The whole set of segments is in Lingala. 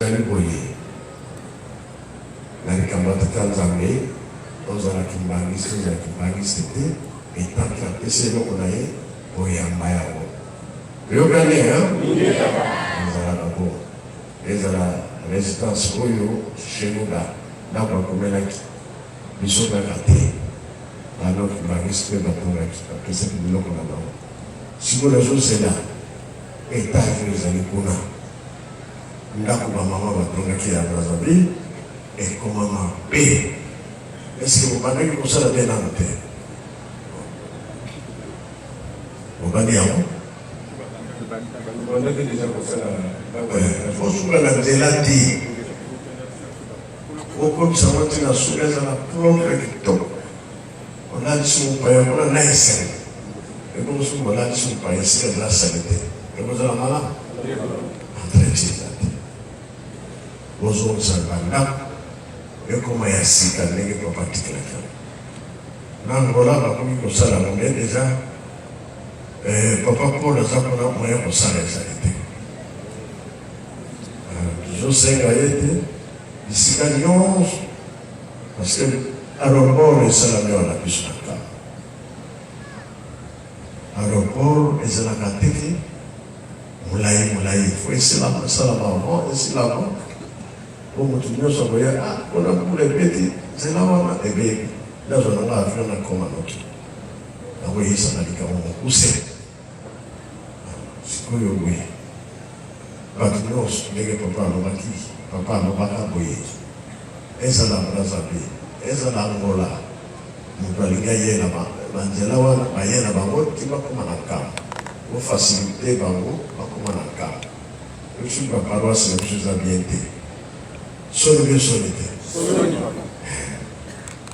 Ezali boye, na likambo ya Tata Nzambe, ozala kimbanguiste, ozala kimbanguiste te, mais tant que apesi eloko na ye, oyamba yango. Toyokani hein? Ezalaka bongo. Ezala residence oyo Shenouda ndako akomelaki biso kaka te, ba non kimbanguiste pe batongaki, bapesaki biloko na bango. Sikoyo nazozela etage oyo ezali kuna. Ndaku ba maman batongaki ya Brazzaville ekoma mabe. Est ce que bobandaki kosala bien nanu te? Bobandi yango? Bosuka na nzela te, bokomisa yango ti na suka ezala propre kitoko. Olalisi mopaya kuna na esengo, ebongo soki bolalisi mopaya esika eza salite, ekozala malamu? Entretien eza te. Bozongisa bandako ekoma ya sika ndenge papa atikelaki yango. Na Angola bakomi kosala yango mais deja eh, papa Paul aza kuna moyen kosala ezali te. Tozosenga ye te bisika nyonso parce que aeroport esalami awa na biso na Nkamba. Aeroport ezalaka te ke molayi molayi, faut esilama esalama avant esila avant po moto nyonso akoya ah kuna mbula ebeti nzela wana ebebi nazwa na nga avion nakoma noki nakoyesaka likambo mokuse. Sikoyo boye batu nionso ndenge papa alobaki papa alobaka boye ezala Brazzaville ezala Angola mutu alingi aye na ba nzela wana baye na bango ti bakoma na nkamba bo facilite bango bakoma na nkamba soki ba paroisse na biso eza bien te soni bien soni te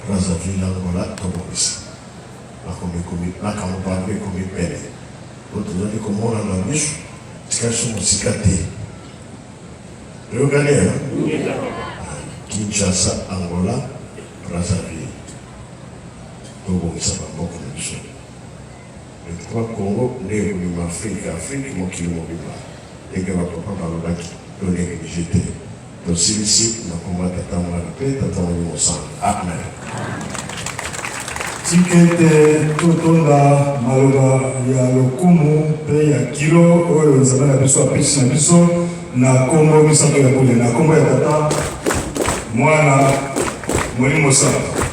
Brazzaville Angola tobongisa Makambo ekomi makambo pardon ekomi pene oyo tozali komona na miso tika biso mosika te toyokani hein? Kinshasa Angola Brazzaville tobongisa bamboka na biso je crois Congo nde ekobima Afrique Afrique mokili mobimba ndenge ba papa balobaki to neglige te Tosilisi na kombo ya Tata, Mwana mpe Tata Molimo Santu. Amen. Tika ete totonda maloba ya lokumu mpe ya kilo oyo Nzambe na biso apesi na biso na kombo misato ya bule, na kombo ya Tata, Mwana, Molimo Santu.